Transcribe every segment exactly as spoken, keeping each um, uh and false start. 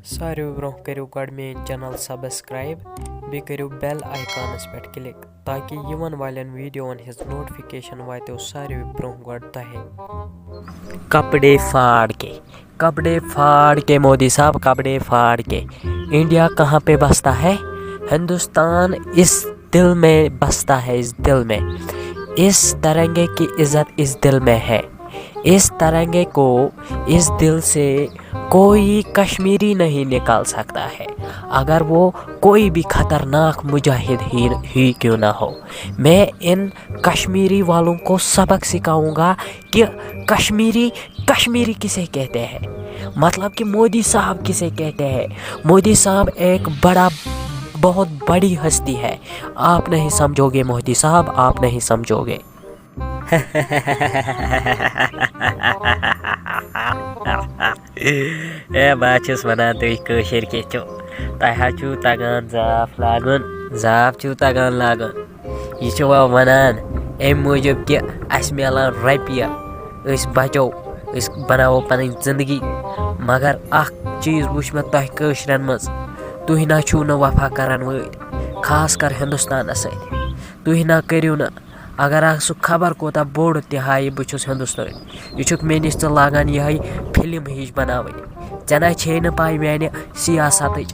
ساروی برونٛہہ کٔرِو گۄڈٕ میٲنۍ channel subscribe، بیٚیہِ کٔرِو bell icon-س پٮ۪ٹھ click، تاکہِ یِوَن والٮ۪ن video-ن ہٕنٛز notification واتیو ساروی برونٛہہ گۄڈٕ تۄہے۔ کپڑے پھاڑ کے، کپڑے پھاڑ کے، مودی صاحب، کپڑے پھاڑ کے۔ انڈیا کہاں پہ بستا ہے؟ ہندوستان اس دل میں بستا ہے، اس دل میں۔ اس ترنگے کی عزت اس دل میں ہے۔ اس ترنگے کو، اس دل سے کوئی کشمیری نہیں نکال سکتا ہے، اگر وہ کوئی بھی خطرناک مجاہد ہی، ہی کیوں نہ ہو۔ میں ان کشمیری والوں کو سبق سکھاؤں گا کہ کشمیری، کشمیری کسے کہتے ہیں، مطلب کہ مودی صاحب کسے کہتے ہیں۔ مودی صاحب ایک بڑا، بہت بڑی ہستی ہے، آپ نہیں سمجھو گے مودی صاحب، آپ نہیں سمجھو گے۔ اے، بہٕ حظ چھُس وَنان، تُہۍ کٲشِر کیٛاہ چھِو؟ تۄہہِ حظ چھُو تَگان زاپھ لاگُن، زاپھ چھُو تَگان لاگُن۔ یہِ چھُ وۄنۍ وَنان اَمہِ موٗجوٗب کہِ اَسہِ میلان رۄپیہِ، أسۍ بَچو، أسۍ بَناوو پَنٕنۍ زِندگی۔ مگر اَکھ چیٖز وٕچھ مےٚ تۄہہِ کٲشرٮ۪ن منٛز، تُہۍ نہ چھِو نہٕ وفا کَرَن وٲلۍ، خاص کر ہِندُستانَس سۭتۍ۔ تُہۍ نہ کٔرِو نہٕ، اگر اکھ سُہ خبر کوٗتاہ بوٚڑ تہِ ہایہِ، بہٕ چھُس ہِندُستٲنۍ۔ یہِ چھُکھ مےٚ نِش ژٕ لاگان یِہوٚے فِلم ہِش بَناوٕنۍ۔ ژےٚ نہ چھے نہٕ پَے میٛانہِ سیاستٕچ۔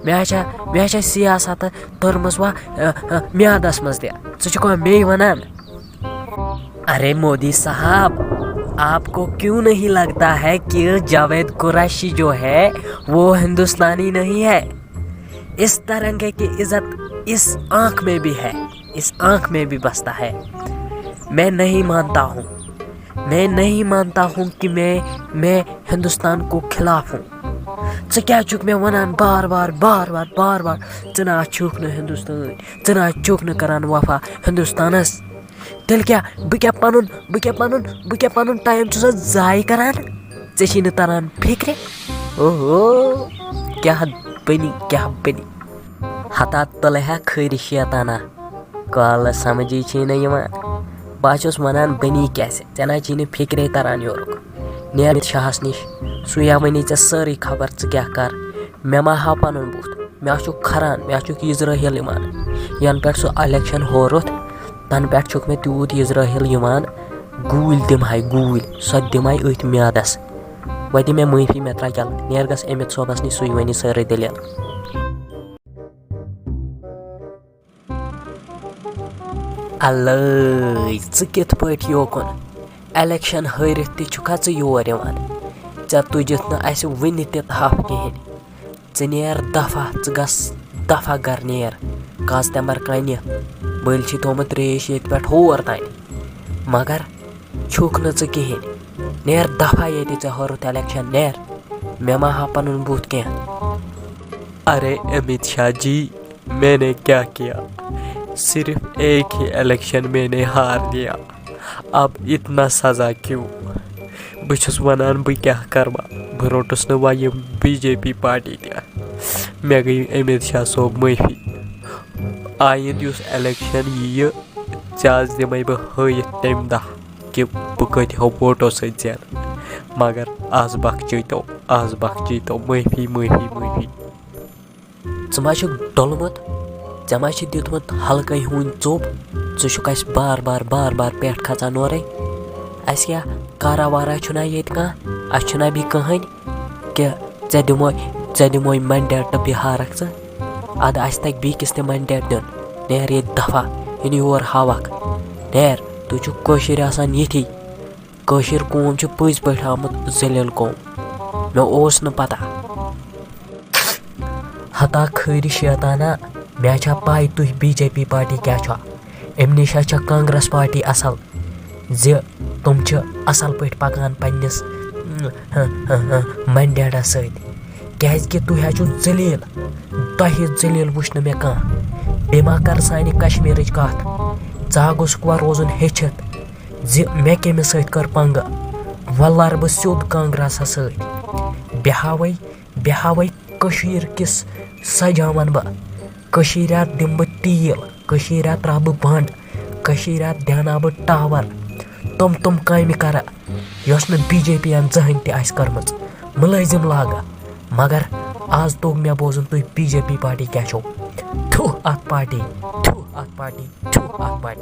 مےٚ ہا چھا، مےٚ ہا چھا سیاست تٔرمٕژ وۄنۍ، ا، ا، میٛادَس منٛز تہِ۔ ژٕ چھُکھ وۄنۍ مے وَنان؟ ارے مودی صاحب، آپ کو کیوں نہیں لگتا ہے کہ جاوید قریشی جو ہے، وہ ہندوستانی نہیں ہے؟ اس ترنگے کی عزت اس آنکھ میں بھی ہے، اس آنکھ میں بھی بستا ہے۔ میں نہیں مانتا ہوں، میں نہیں مانتا ہوں کہ میں، میں ہندوستان کو خلاف ہوں۔ ژٕ کیٛاہ چھُکھ مےٚ وَنان بار بار، بار بار، بار بار؟ ژٕ نہ حظ چھُکھ نہٕ ہِندُستٲنۍ، ژٕ نہ حظ چھُکھ نہٕ کَران وفا ہِندُستانَس۔ تیٚلہِ کیٛاہ؟ بہٕ کیٛاہ پَنُن، بہٕ کیٛاہ پَنُن، بہٕ کیٛاہ پَنُن time چھُسا ضایع کَران؟ ژےٚ چھی نہٕ تَران فِکرِ؟ اوہو، کیٛاہ بَنی، کیٛاہ بَنی؟ ہتا تُلہٕ ہا کھٔرۍ شیطانہ۔ کالہٕ سمجھی چھی نہٕ یِوان۔ بہٕ حظ چھُس وَنان، بنی کیٛاہ سا؟ ژےٚ نہ حظ چھی نہٕ فِکرے تَران یورُک۔ نیر امیت شاہَس نِش، سُے ہا وَنی ژےٚ سٲرٕے خبر، ژٕ کیٛاہ کَر۔ مےٚ ما ہاو پَنُن بُتھ؟ مےٚ ہا چھُکھ کھران، مےٚ ہا چھُکھ یِزرٲہِل یِوان۔ یَنہٕ پٮ۪ٹھ سُہ election ہوٚرُتھ، تَنہٕ پٮ۪ٹھ چھُکھ مےٚ تیوٗت یِزرٲہِل یِوان، گوٗلۍ دِمہٕ ہاے گوٗلۍ، سۄ تہِ دِمہٕ ہاے أتھۍ میادَس۔ وۄنۍ دِ مےٚ معٲفی، مےٚ ترٛاو یَلہٕ۔ نیر گژھ امیت صٲبَس نِش، سُے وَنی سٲرٕے دٔلیٖل۔ الٲے، ژٕ کِتھ پٲٹھۍ یوکُن؟ Election ہٲرِتھ تہِ چھُکھا ژٕ یور یِوان؟ ژےٚ تُجِتھ نہٕ اَسہِ وٕنہِ تہِ تھپھ کِہیٖنۍ۔ ژٕ نیر دفعہ، ژٕ گژھ دفعہ گرٕ نیر۔ کز تمبر کَنہِ؟ بٔلۍ چھی تھومُت ترٛیش ییٚتہِ پٮ۪ٹھ ہور تانۍ۔ مگر چھُکھ نہٕ ژٕ کِہیٖنۍ۔ نیر دفعہ ییٚتہِ ژےٚ ہٲرُتھ election، نیر۔ مےٚ ما ہا پنُن بُتھ کینٛہہ۔ ارے امیت شاہ جی، میں نے کیا کیا؟ صرف ایک ہی election میں نے ہار دیا۔ اب اتنا سزا کیوں؟ بہٕ چھُس وَنان، بہٕ کیٛاہ کَرٕ وۄنۍ؟ بہٕ روٚٹُس نہٕ وۄنۍ یہِ بی جے پی پارٹی تہِ۔ مےٚ گٔے امیت شاہ صٲب معٲفی۔ آیِنٛدٕ یُس election یِیہِ، ژےٚ حظ دِمَے بہٕ ہٲیِتھ تَمہِ دۄہ کہِ بہٕ کۭتِہو ووٹو سۭتۍ زینہٕ۔ مگر آز بخچٲیتو، آز بخچٲیتو، معٲفی، معٲفی، معٲفی۔ ژٕ ما چھُکھ ڈوٚلمُت؟ ژےٚ ما چھُ دیُتمُت ہلکَے ہوٗنۍ ژوٚپ؟ ژٕ چھُکھ اَسہِ بار بار، بار بار پٮ۪ٹھ کھژان اورَے۔ اَسہِ کیٛاہ کارا وارا چھُنا ییٚتہِ کانٛہہ؟ اَسہِ چھُنا بیٚیہِ کٕہٕنۍ؟ کہِ ژےٚ دِمو، ژےٚ دِموے mandate تہٕ بِہارَکھ ژٕ؟ اَدٕ اَسہِ تَگہِ بیٚیہِ کِس تہِ mandate دیُن۔ نیر ییٚتہِ دفعہ، یہِ نہٕ یور ہاوَکھ۔ نیر، تُہۍ چھِو کٲشِرۍ آسان یِتھی۔ کٲشِر قوم چھِ پٔزۍ پٲٹھۍ آمُت ذلیل قوم۔ مےٚ اوس نہٕ پتہ۔ ہتا کھٲرۍ شیطانہ، مےٚ چھا پاے تُہۍ بی جے پی پارٹی کیٛاہ چھو؟ اَمہِ نِش ہا چھےٚ کانگریس پارٹی اصل زِ تِم چھِ اصل پٲٹھۍ پکان پننِس منڈیٹس سۭتۍ، کیازِ کہِ تُہۍ ہا چھِو ذلیل۔ تۄہہِ ذلیل وٕچھ نہٕ مےٚ کانٛہہ۔ بیٚیہِ ما کر سانہِ کشمیرٕچ کتھ؟ ژٕ ہا گوٚژھکھ وۄنۍ روزُن ہیٚچھِتھ زِ مےٚ کٔمِس سۭتۍ کٔر پنٛگہٕ؟ وۄنۍ لَرٕ بہٕ سیوٚد کانٛگرَسَس سۭتۍ۔ بیٚیہِ ہاوَے، بیٚیہِ ہاوَے کٔشیٖر کِس سجاوَن بہٕ۔ کٔشیٖرِ ہا دِمہٕ بہٕ تیٖل، کٔشیٖرِ ہا ترٛاوٕ بہٕ بنٛڈ، کٔشیٖرِ ہا دیٛاناوٕ بہٕ ٹاوَر۔ تِم تِم کامہِ کَرٕ، یۄس نہٕ بی جے پی یَن زٕہٕنۍ تہِ آسہِ کٔرمٕژ۔ مُلٲزِم لاگہٕ، مگر آز توٚگ مےٚ بوزُن تُہۍ بی جے پی پارٹی کیٛاہ چھو۔ تھُو اَتھ پارٹی، تھُو اَتھ پارٹی، تھُو اَتھ پارٹی۔